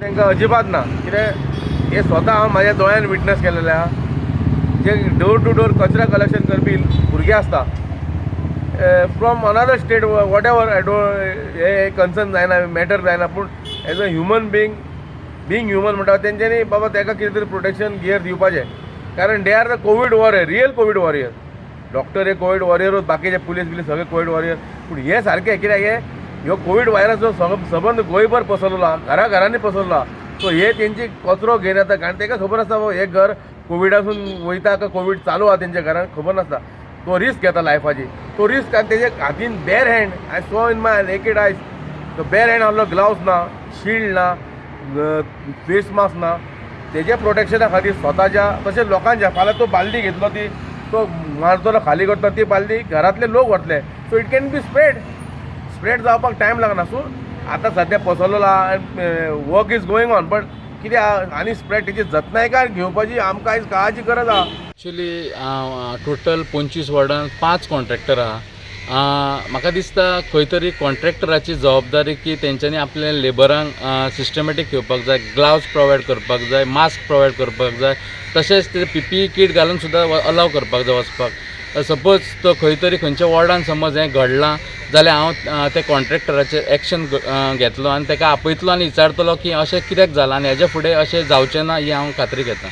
तांकां अजिबात ना. कित्याक हे स्वता हांव म्हाज्या दोळ्यान विटनस केलेलें आहा. जे डोर टू डोर कचरा कलेक्शन करपी भुरगे आसता from another state, whatever, I don't, hey concern जायना, मॅटर जायना, पूण as a human being, being human म्हणटा, तेंच्यांनी बाबा ताका कितें तरी प्रोटेक्शन गियर दिवपाचें, कारण they are the COVID warrior, real COVID warrior. Doctor हे कोवीड वॉरियरूच, बाकीचे पुलीस बिलीस सगळे कोवीड वॉरियर. पूण हे सारकें कित्याक हे ह्यो कोवीड व्हायरस जो सबंद गोंयभर पसरलो आहा, घरा घरांनी पसरलो आहा, सो हे तेंची कचरो घेवन येता, कारण ताका खबर आसता बाबा हे घर कोविडासून वयता काय कोवीड चालू आहा तेंच्या घरान, खबर नासता. तो रिस्क घेता लायफाची, तो रिस्क आनी तेजे हातीन bare hand, I saw in my naked eyes, तो बेर हँड आहलो, ग्लावज ना, शिल्ड ना, फेस मास्क ना. तेज्या प्रोटेक्शना खातीर स्वताच्या तशेंच लोकांच्या. फाल्यां तो बालदी घेतलो, ती तो मारतलो, खाली करता, ती बालदी घरांतले लोक व्हरतले, so it can be spread. Spread जावपाक टायम लागना. सो आतां सद्या पसरलेलो आहा, work is going on, but कितें आहा आनी स्प्रेड, तेजी जतनाय घेवपाची आमकां आयज काळाची गरज आहा. एक्चुली टोटल 25 वॉर्डान पांच कॉन्ट्रॅक्टर आहा. म्हाका दिसता खंय तरी कॉन्ट्रॅक्टराची जबाबदारी की तेंच्यांनी आपल्या लेबरांक सिस्टमॅटीक घेवपाक जाय, ग्लावज प्रोवायड करपाक जाय, मास्क प्रोवायड करपाक जाय, तशेंच ते पीपीई कीट घालून सुद्दां अलाव करपाक जाय वचपाक. सपोज तो खंय तरी खंयच्या वॉर्डान समज हें घडलां जाल्यार हांव ते कॉन्ट्रॅक्टराचेर एक्शन घेतलो आनी ताका आपयतलो आनी विचारतलो की अशें कित्याक जालां आनी हेज्या फुडें अशें जावचें ना ही हांव खात्री घेता.